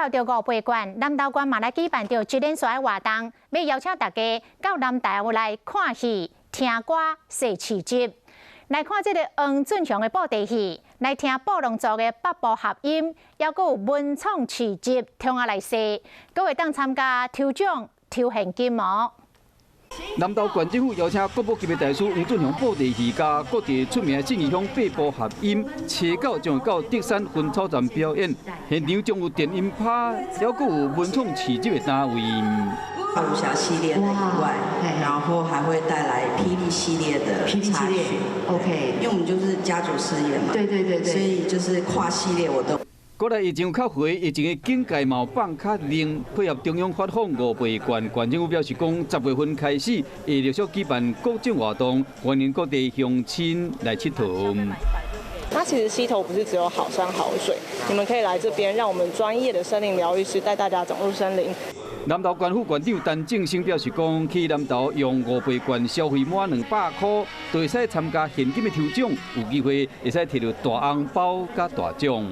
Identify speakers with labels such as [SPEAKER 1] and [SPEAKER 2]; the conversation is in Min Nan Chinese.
[SPEAKER 1] 合著五倍券，南投縣嘛來舉辦著一連串的活動，欲邀請大家到南投來看戲、聽歌、踅市集。來看這个黃俊雄的布袋戲，來聽布農族的八部合音，猶閣有文創市集，通仔來踅，閣會當參加抽獎抽現金哦。
[SPEAKER 2] 南投縣政府邀請國寶級的大師黃俊雄布袋戲佮各地出名的信義鄉八部合音，初九將會到竹山薰草站表演。現場將有電音趴，猶閣有文創市集的單位。
[SPEAKER 3] 武俠系列的以外，然後還會帶來霹靂系列的
[SPEAKER 4] 霹靂系列，OK，
[SPEAKER 3] 因為我們就是家族事業嘛，所以就是跨系列我都。
[SPEAKER 2] 過來疫情較回，疫情的警戒嘛放較冷，配合中央發放五倍券，縣政府表示講，10月份開始會陸續舉辦各種活動，歡迎各地鄉親來𨑨迌。
[SPEAKER 5] 那其實溪頭不是只有好山好水，你們可以來這邊，讓我們專業的森林療癒師帶大家走入森林。
[SPEAKER 2] 南投縣副縣長陳正生表示講，去南投用五倍券消費滿200箍，就會使參加現金的抽獎，有機會會使提著大紅包佮大獎。